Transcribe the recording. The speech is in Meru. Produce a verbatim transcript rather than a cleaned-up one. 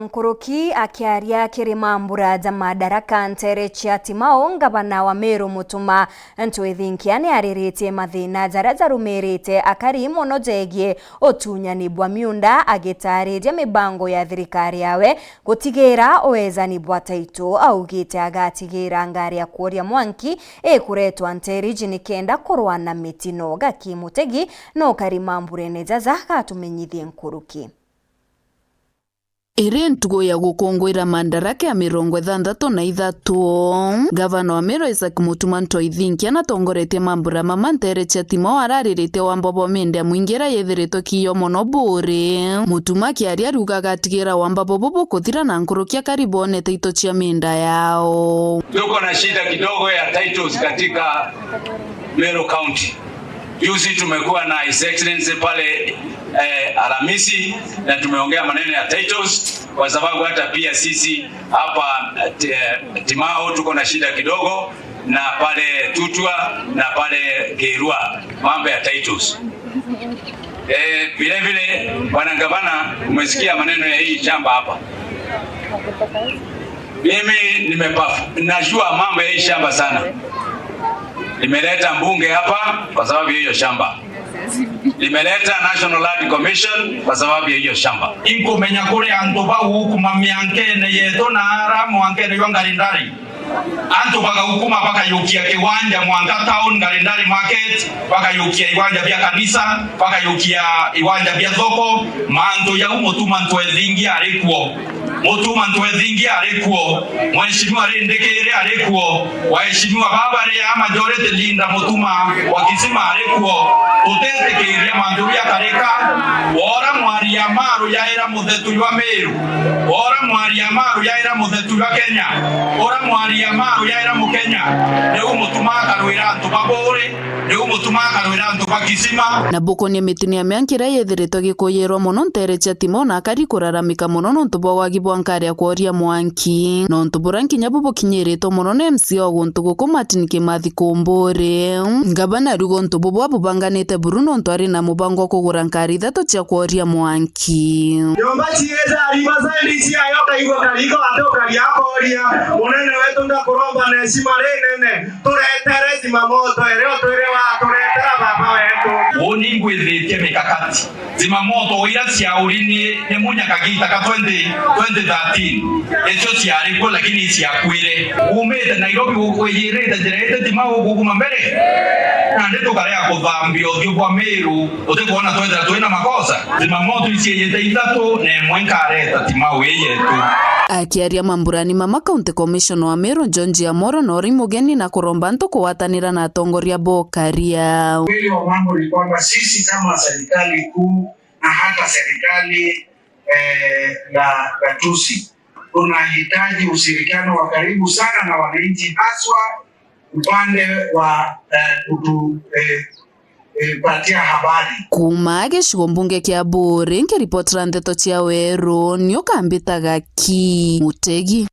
Nkuruki akiaria kiri mambura ja Madaraka ntere cia Timau, ngavana wa Meru Mutuma Ntwithinkia niariritie mathina jaria jarumirite akari mono jegie utunyani bwa miunda, agitaariria mibango ya thirikari yawe gutigira uejani bwa taito. Augite agatigira ngari ya kworia mwanki ikuretwa nteriji nikenda kurwa na mitino. Gaki Mutegi no kari mamburene jaja gatumenyithie nkuruki. Iri ntugu ya gukunguira Madaraka ya mirongo ithantatu na ithatu, ngavana wa Meru Isaac Mutuma Ntwithinkia natongoretie mambura mama ntere cia Timau araririte wamba bwa mienda ya mwingi iria yithiritwe kiyo mono buri. Mutuma akiaria ariuga agatigira wamba bubu bukuthira na nkuruki akari boone taito cia mienda yao. Tuko na shida kidogo ya titles katika Meru County. Juzi tumekuwa na His Excellency pale, eh, Alhamisi, na tumeongea maneno ya titles, kwa sababu hata pia sisi hapa, eh, Ti-, eh, Timau tuko na shida kidogo, na pale Tutwa na pale Kirua, mambo ya titles. Eh, vile vile, Bwana Gavana, umesikia maneno ya hii shamba hapa. Mimi nimepafu-, najua mambo ya hii shamba sana. Nimeleta mbunge hapa kwa sababu ya hiyo shamba. Nimeleta National Land Commission kwa sababu ya hiyo shamba. Inkumenya kuri antu bau ukuma miankene yetu na ara mwankene jwa Ngarindari. Antu bagaukuma bakayukia kiwanja mwanka town, Ngarindari Market, bakayukia iwanja bia kanisa, bakayukia iwanja bia thoko, mantu jau Mutuma Ntwithingia ari kuo. Mutuma Ntwithingia ari kuo, Mheshimiwa Rindikiri ari kuo, waheshimiwa baba ri a majority leader Mutuma wa Kisima ari kuo, tutitikiria mantu jakarika. Wora mwari ya maru yaira muthetu jwa Meru, wora mwari ya maru yaira muthetu jwa Kenya, ora mwari ya maru yaira Mukenya, niu Mutuma akarwira antu ba Buuri, niu Mutuma akarwira antu ba Kisima. Na bukonia mitino ya mianka iria yithiritwe gikuyirwa mono ntere cia Timau na akari kuraramika mono nontu bwa wagi bwa nkari ya kworia mwanki, nontu buria nkinya bu bukinyiritwe mono ni M C A o guntu guku Martin Kimathi Kumburi. Ngavana ariuga untu bubu abubanganite buru nontu ari na mubango wa kugura nkari ithatu cia kworia mwanki. Nyomba cieza ribasaindi ciayo kaigua kariko atukaria akoria, munene wetu ndakuromba na heshima rinene, turetere zimamoto iria utwire waturetera baba wetu. Uuni ngwithitie mikakati. Zimamoto iria ciauri ni, ni munya kagiita ka twenty, twenty thirteen, icio ciari kuo lakini iciakuire. Uumite Nairobi wijirite njira iti Timau gukuma mbere? Nandi tukarega kuthambia uthiu bwa Meru, utikwona twethira twina makosa? Zimamoto iciiyite ithatu na imwe nkareta Timau ii yetu. Akiaria mamburani mama, County Commissioner wa Meru George Amoro nori mugeni na kuromba antu kugwatanira na atongoria bokaria. Ukweli wa mambo ni kwamba sisi kama serikali kuu na hata serikali, eh, la gatuzi, tunahitaji ushirikiano wa karibu sana na wananchi, haswa upande wa, eh, kutu, eh, eh, patia habari. Kuuma gicigo mbunge kia Buuri, nkiripotera ndeto cia Weru, ni ukambitaga ki Mutegi.